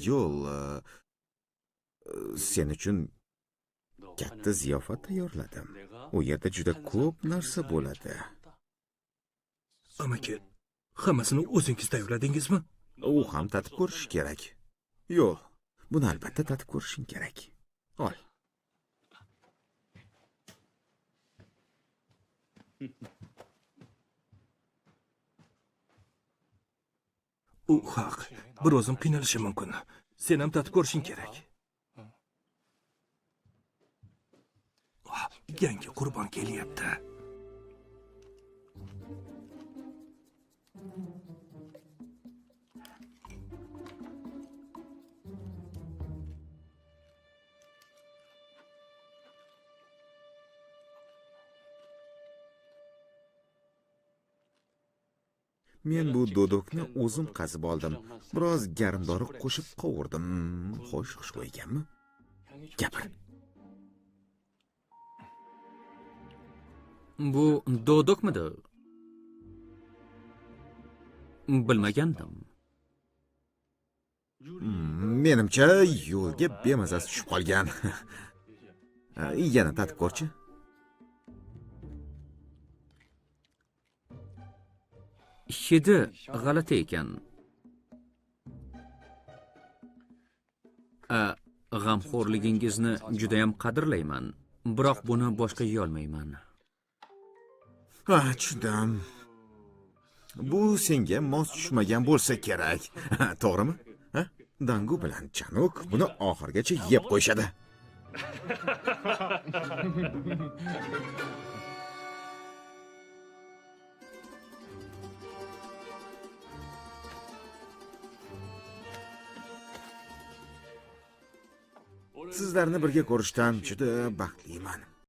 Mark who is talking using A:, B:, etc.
A: Yo'l, sen uchun katta ziyofat tayyorladim. U yerda juda ko'p narsa bo'ladi.
B: Amaki, hammasini o'zingiz tayyorladingizmi?
A: U ham tatib ko'rishi kerak. Yo'q, buni albatta tatib ko'rishing kerak. Ol.
B: U haq. Bir o'zim qiynalishim mumkin. Sen ham tatib ko'rishing kerak. Ah, yangi qurbon kelyapti.
A: Men bu dodokni o'zim qazib oldim. Biroz garmdori qo'shib qovurdim. Xo'sh, xushbo'y ekanmi? Gapir.
C: Bu dodokmidi? Bilmagandim.
A: Menimcha, yo'lga bemazasi tushib qolgan. Yana tatib ko'rchi.
C: Hidi g'alati ekan. A, g'amxo'rligingizni judayam qadrlayman, biroq buni boshqa yeyolmayman.
A: Ha, tushundim. Bu senga mos tushmagan bo'lsa kerak. To'g'rimi? Ha? Dangu bilan Chanuk buni oxirigacha yeb qo'yishadi. Sizlarni birga ko'rishdan juda baxtliman.